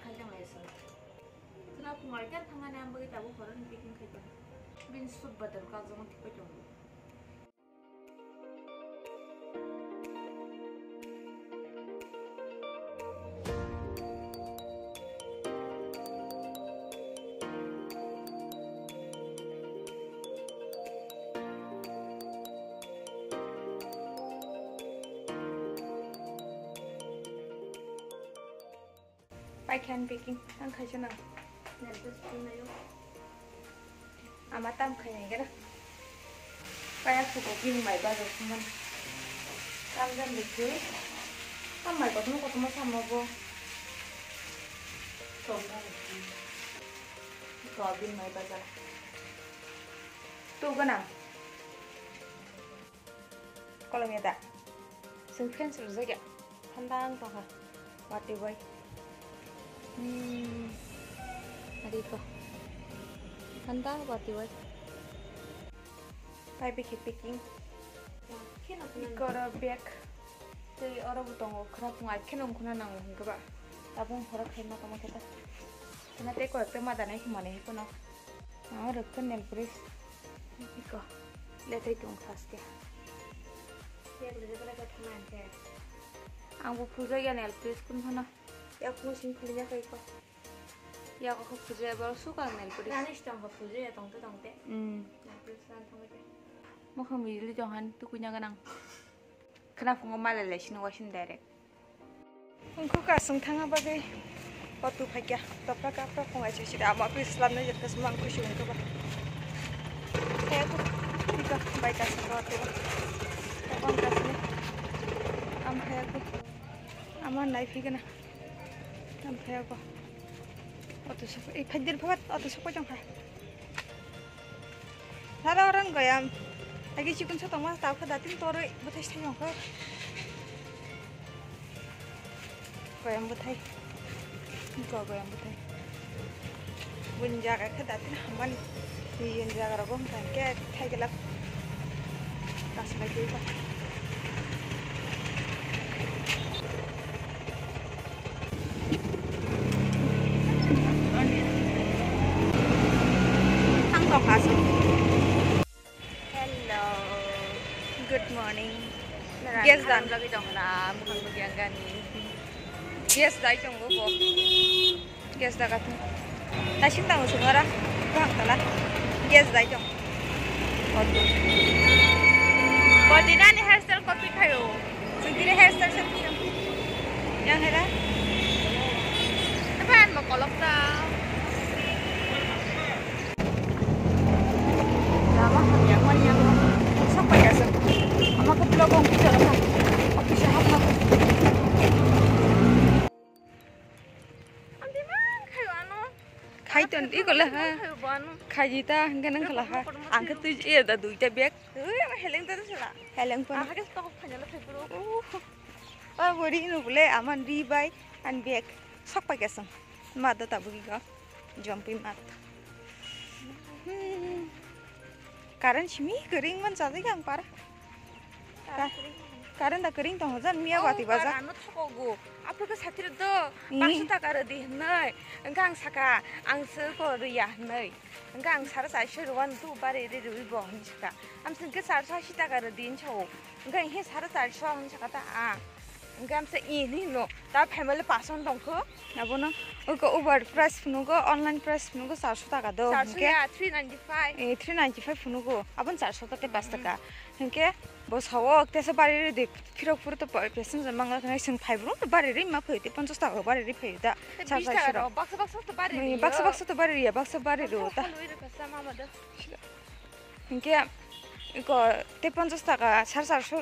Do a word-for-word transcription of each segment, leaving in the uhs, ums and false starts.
Khaijak lai se. Chwla phungar khe thangani ang bagwi tabuk horoni packing khai tongo. Bini suit badal kajagwi thwibai tongo. Paikha ni packing ang khaisa nang. Ama tam khai nai gana. Kaya khubo bini mai bazar khumani. Tam jani khe. Tam mai kotomo kotomo samo bo. Tom jani khe. Ko bini mai bazar. Tu gana. Kolom ya da. Chwng fans rwjak ya. Thanda wng tongkha. Watwi bai. Hmm. Ari ko. Thanda watwi bai. Pai bikhi packing. Kheno kheno. Ikoro bag. Tei oro bo tongo khwna phunga kheno wngkhwna nango hwnkhe ba. Tabung horo khaima tongma khe ta. Khwna tei koi ekta ma danai khumani hai kono. Aro khe nail polish. Iko. Letai tong saske. Ang bo phuljakya nail polish kun phano. Yak mo sing phuljakya iko. Yak ko phuljakya baro sukang nail polish. Nani sitong ko phuljakya tongte tongte. Hmm. Nail polish lan thangte. Mokhang bijli jong han tukunya ganang. Khwna phungo malai lai sino waising direct. Wngkha kasung thangna bagwi auto phaikha. Topra kapra phungai se sida ama office lamnai jepka se mangkhu se wngkha ba. Kaya ko ika bai kasung auto. Tabang kasung. Am kaya ko. Ama nai phigana. Am kaya ko. Auto sokoi. Ei phaidir phabat auto sokoi jong kha. Sara orang goyam. Lagi chikun sa tongma tau kha datin toroi bwthai sai jong kha. Goyam bwthai. Go goyam bwthai. Bun jaga kha datin hamani. Yen jaga rogo hwnkha khe thai gelak. Kaslai khe. Ang tongkha aswk. Hello. Good morning. Gas dan lagi dong na, mukhang bagi anggani. Gas dai tong go. Gas da gatun. Naising tango sungara. Buhang tala. Gas dai tong. Auto. Bodina ni hairstyle copy khayo. Sugire hairstyle se piyo. Yang hera. Apa an mo kolok ta. Lama hamya mani yang. Sampai ya sa. Ama ko vlog ong kita lah. Office hap hap. Ang di man khayo ano. Khai ton di ko la ha. Khayo bo ano. Khaji ta hingke nang khala ha. Ang ke tui iya da duita bag. Ui, ama heleng ta sala. Heleng pa. Aha ke stok phanya la thai bro. Oh. Oh, bori no bole aman ri bai an bag. Sok pa kesang. Ma da tabu ki ga. Jompi mat. Hmm. Current simi kering man sa de yang para. Ka-, current da kering tong jan miya wati baja. Ano thokogo. Apro ke satri do. Ih. Paksa taka rodi hnai. Engka ang saka ang se ko riya hnai. Engka ang sara sai se ruan tu bare re rui bo hin saka. Am se ke sara sai taka rodi hin chao. Engka he sara sai so hin saka ta a. Engka am se ini no. Ta family pason tongko. Abono oko over price phunugo, online price phunugo charso taka do. Charso hingke ya, three ninety five. Eh, three ninety five phunugo. Abon charso ta te pas taka. Hingke bo sao tesa bari ridi phirok phuru to pa-, passenger mangla khnai sing phai bro to bari ri ma phai te ponchas taka bari ri phai da. Te charso bis taka siro. Ro, baksa baksa to bari ri. Baksa baksa to bari ri, baksa bari ro ta. Halo iro kasa mama do. Hingke iko te ponchas taka, sar charso,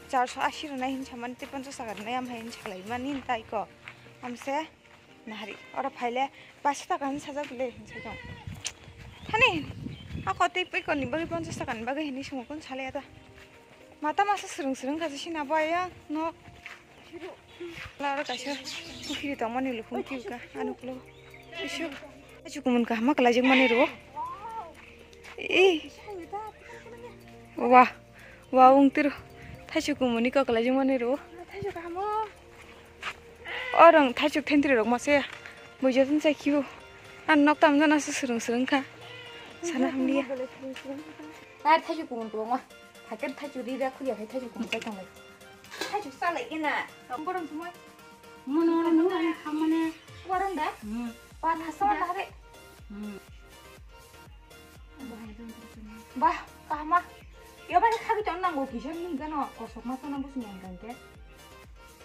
charso asi rwnai hin samani te ponchas taka rwnai am hai hin salai mani hin ta iko. Amse nahari oro phaile paisa taka hin sajak le hin sajak. Thani ako te iko ni bagwi ponchas taka ni bagwi hin sumukun salai ata. Mata masa swrwng swrwng kha sina baya no. Laro kaisa pukhiri tongmani lukhung kiuka, ano ulo. Isu. Achu kumun kahama kalaijak mani ro. Eh. Wah. Wah, wng tiro. Thaisu kumuni kok kalaijak mani ro. Orang thaisu thentri rok mase. Bujo tun chai kibo. An nok tam jana se swrwng swrwng kha. Sana hamliya. Ar thaichuk kumun kumun ma. Haikhe thaichuk ri ra khuya khai thaichuk kumun chai tonglai. Thaichuk salai kena. Borong thumai. Mono mono khamane. Warung da? Hmm. Pa thasa da re. Hmm. Bah, kahma. Yo bai khagi ton nango kisa ni gano kosok ma tona bus ni angkang ke.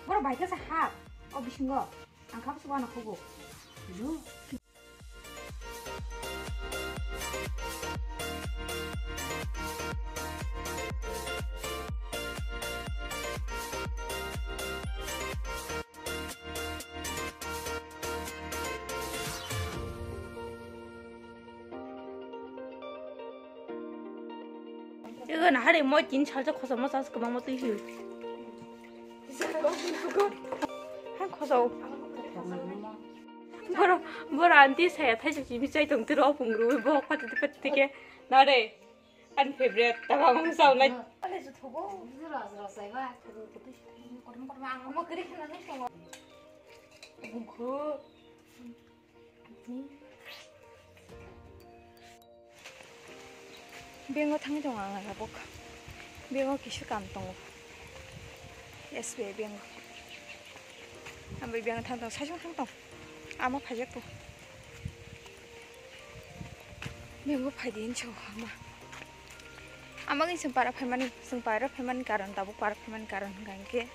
Boro bai kasa ha. O bisingo. Ang kha bus wana khugo. Yo. Ego na hari mo tin salsa khosa mo sas kwbangma twi si. Han khosa o. Boro, boro anti saya thaisa simi chai tong tiro pungru bo pati pati ke. Na re. Ani favorite, taba mung saunai. Ale ju thogo. Jura jura saiba. Kotor kotor ang mo kiri khana nung tongo. Bungkhu. Bengo thangwi tongo ang tabuk. Bengo kisa kam tongo. S B I bengo. Ang bai bengo thang tong, saisong thang tong. Ama phaijak bo. Bengo phaidi hinwi sao ama. Ama khe chwng para phaimani, chwng para phaimani karon, tabuk para phaimani karon hwnkha hinkhe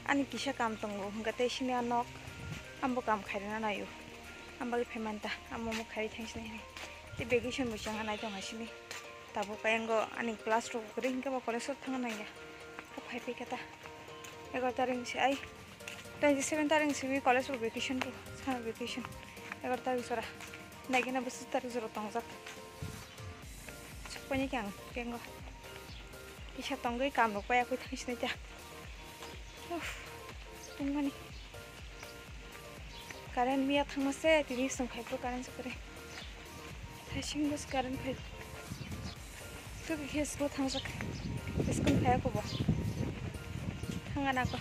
ani kisa kam tongo, hwnkha tei sini a nok, ambo kam khairina naio. Ambagwi phaimani ta, amo omo khaiwi thangsinai hinwi. Tei vacation bo chwngha nai tongha sini. Tabuk ayang go ani class rok kwrwi hinkhe bo college o thangna nangya. Phai phai khe ta egaroh tarik ni se ai twenty seven tarik ni simi college rok vacation rok summer vacation egaroh tarik jora naikhe na bwswk tarik jora tongjak. Sokphaini khe ang bengo kisa tongwi kam rok paiya kwi thangsinai ta. Uff, tongmani. Current miya thangma se, tini swng khai phuru current se kwrwi. Thaising bus current phai. Thwk khe school thangjak. School phai ako bo. Thanga nangkha.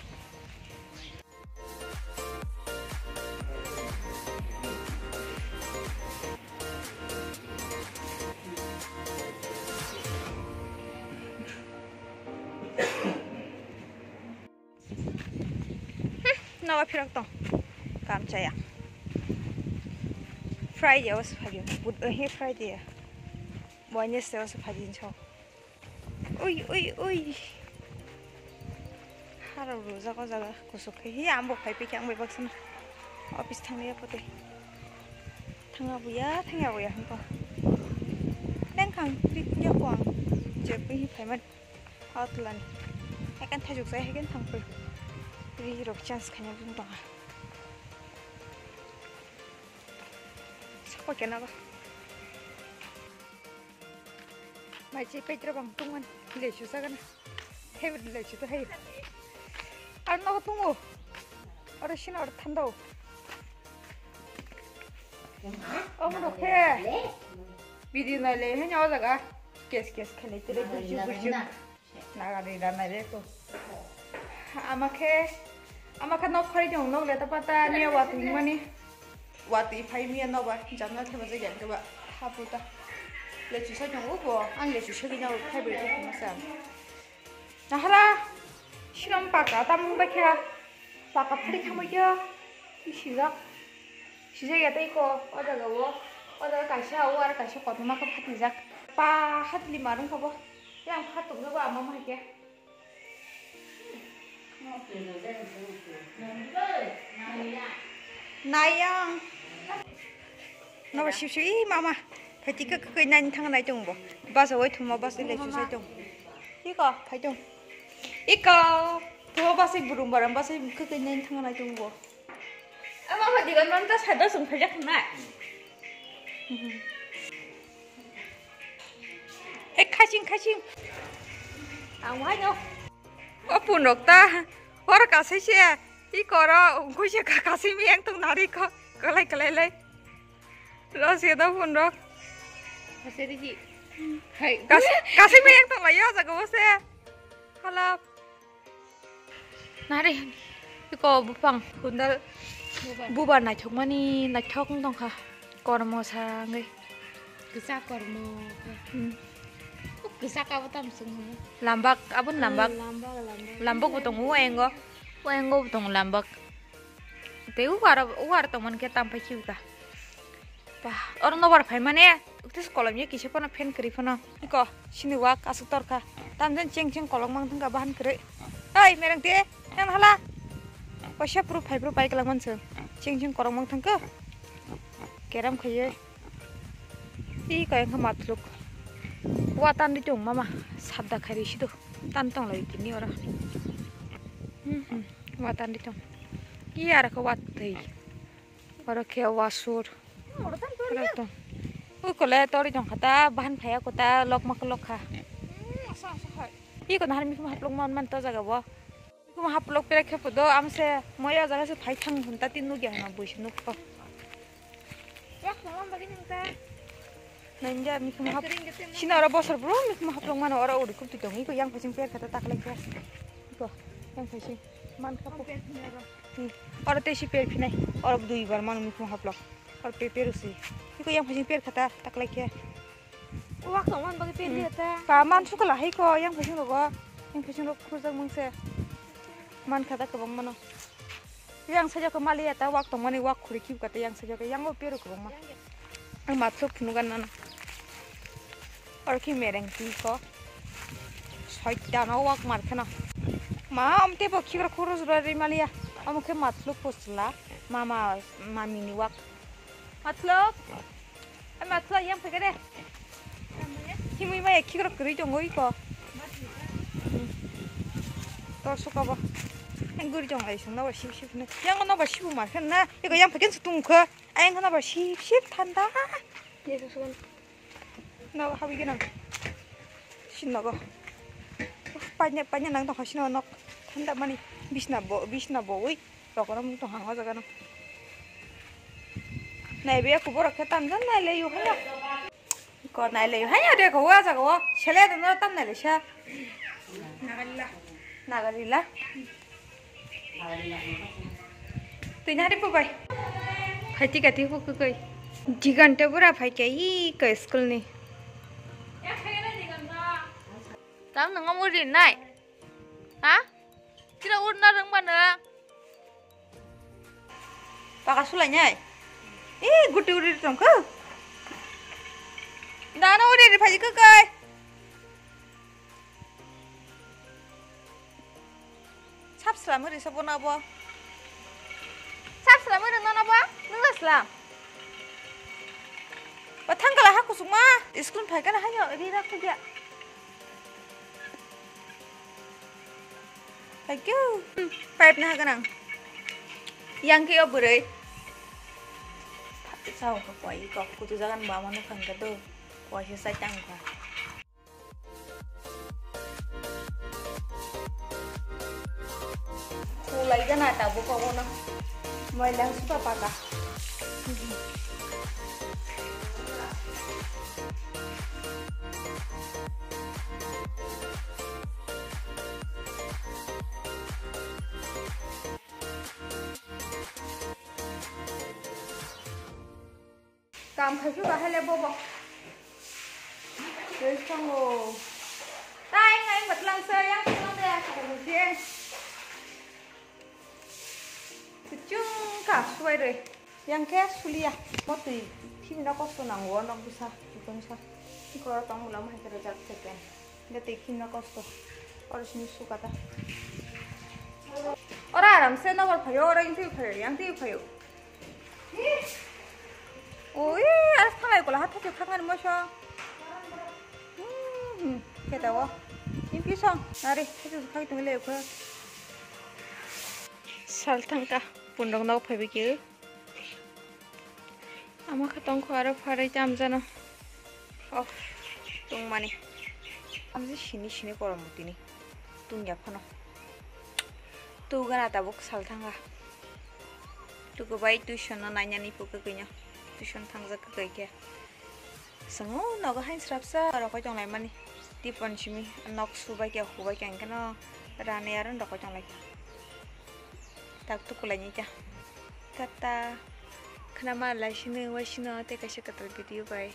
Hmm, nogo phirok tong. Kam chaya. Friday o se phai o. Bud-, eh, Friday ya. Wednesday o se phai din so. Ui, ui, ui. Harok rujak o jaga kusuk khe. Hi, ang bo phai phikhe ang bai baksa office thangya pote. Thangya buya, thangya buya hwn tong. Lengkhang, rik ya ko ang. Je bui hi phai man. Hao tulani. Haikhe thaijuk jai, haikhe thangpui. Ri rok chance khaina bini tongha. Sokpha khe nago. Mai chi petra bang tungman. Lechu sagana. Hebi lechu to hai. Ar nago tungo. Aro sina aro thanda o. Omo rok khe. Video nai le hanya o jaga. Kes kes khe le tere burju burju. Naga de da nai le ko. Ama khe, ama khe nok phari tong nok le ta pata niya watwi mani. Watwi phai miya noba jamna theba je yang keba hapu ta. Lechu sai tong bo ang lechu sai na phai bai tong masa. Nahara, siram paka tamung bai kha, paka phari khamai kha, sijak, sijak ya tei ko, o jaga o, o jaga kaisa o, aro kaisa kotorma khe phatijak. Pa hatli marung kha bo, yang phat tong jago ama mai khe. Nayang. Nobo sip sip, ih, mama. Phaiti khe kwkhwi nani thang nai tongo bo. Basa wai thuma basa le susai tong. Iko, phai tong. Iko, thuma basa burung barang basa kwkhwi nani thang nai tongo bo. Ama phaiti gan man ta sada sung phajak na. Eh, khaching, khaching. Ang wai no. O punrok ta, oro kasai se, i koro, ungkui se ka-, kasai miyang tong nari ko, kalai kalai lai. Ro se da punrok. Kasai di ji. Hai. Kas-, kasai miyang tong lai o jaga o se. Halap. Nari, i ko bupang. Kundal. Bubar. Bubar naithokmani naithok wng tongkha. Kormo sa wngwi. Kisa kormo. Hmm. Kisa kabo tam sung. Lambak, abon lambak. Hmm, lambak, lambak. Lambak bo tongo, o engo. O engo bo tongo lambak. Tei o aro, o aro tongmani khe tam phai khiuka. Ba, oro nobar phai mane, uktis kolom ye kisa phano fan kwrwi phano. Iko, sini wak aswk torkha. Tamjani cheng cheng kolok mang thangkha bahan kwrwi. Oi, mereng te, yang hala. Waisa phuru phai phuru pai kwlak manse. Cheng cheng kolok mang thangkha. Keram khaiye. Iko yang kha matluk. Wa tan di tong mama, sabda khairi sido. Tan tong lai tini oro. Hmm, hmm. Wa tan di tong. Iya ara kha wa tei. Oro khe wasur. Oro tong. Ui kole tori tong kha ta, bahan phaya ko ta, lok mak lok kha. Iko nahar mikhum haplok man man to jaga bo. Mikhum haplok pera khe podo, am se moya jaga se phai thang hwn ta tin nugya hwn bui se nuk ko. Nanja mikhum hap. Sina oro bosor bro mikhum haplok mano oro uri kup tu tong. Iko yang phasing per kha ta taklai khe. Iko yang phasing man kha po. Hmm. Oro tei si per phinai. Oro dui bar mano mikhum haplok. Oro pe peru si. Iko yang phasing per khata taklai khe. Wak tong man bagwi per liya ta. Pa man sukala hai ko yang phasing rogo. Yang phasing rok khurjak mungse. Man khata kwbang mano. Yang sajak ko maliya ta wak tong mani wak khuri khib kata yang sajak yang o peru kwbang ma. Ang matluk phunu gan nana. Oro khe mereng twi ko. Soita no wak mar kheno. Ma, am tei bo khikrok khoro jora ri maliya. Amo khe matluk posla. Mama, mami ni wak. Matluk. Ai matluk yang phai kare. Himui maya khikrok kwrwi tongo iko. Tor suka bo. Yang guri tong lai sung no ba sip sip ne. Yang no ba sibu mar khe na. Iko yang phai khe tung khe. Ayang khana ba sip sip thanda. Yes, yes, yes. Nogo habwi gwnang. Sin nogo. Uf, paina, paina nang tongkha sino nok. Thanda mani bisna bo, bisna bo ui. Rokora mung tongkha o jaga no. Nai be aku borok khe tamjani nai le yu haya. Ko nai le yu haya de ko wa jaga o. Sele de no tam nai le sha. Nagarila. Nagarila. Twi nari po bai. Phaiti kati po kukui. Jigante bura phai kya i ka school ni. Tam nang muri nai. Ha? Kira ur na rang mana? Paka sulai nai. I guti uri tong ko. Dana uri phai kukui. Sap slam ri sabo na bo. Sap slam ri no na bo. Nung da slam. Ba thang kala ha kusuk ma. School phai kana hayo ri ra khugya. Thank you. Pipe na ha ganang. Yang ke o bwrwi. Sao ka koi ko kutu jagan ba mano khang ka do. Koi se sai tang ka. Khulai gana tabuk obono. Moila suka paka. Kam khai khe bahai le bobo. Tei thango. Tai ngai matlang se yang thango de aku ko je. Kuchung ka suai re. Yang khe sulia. Mo twi thimna kosto nango nok bwsa chukun sa. Koro tong mula mo hai khe rwjak theke. Nde twi thimna kosto. Oro sini sukata. Ora aram se nobor phayo, ora yang twi phayo, yang twi phayo. Ui, as thalai kola ha thajak thangani moso. Hmm, keta o. Impi song, nari, thajak thang tong le ko. Sal thangka, pundok nok phaibi ke. Ama kha tongkho aro pharai tamjano. Of, tongmani. Amje sini sini korom tini. Tungya phano. Tugana tabuk sal thanga. Tukubai tuition no nainani pukukui no. Tuition thangjak kukai khe. Songo nogo hain srapsa rokoi tonglaimani. Tipon simi nok subai khe hubai khe angkhe no rani aro rokoi tonglaikha. Tak tukulai ni kha. Tata. Khwnama lai sini, wai sino, tei kaisa kwtal video bai.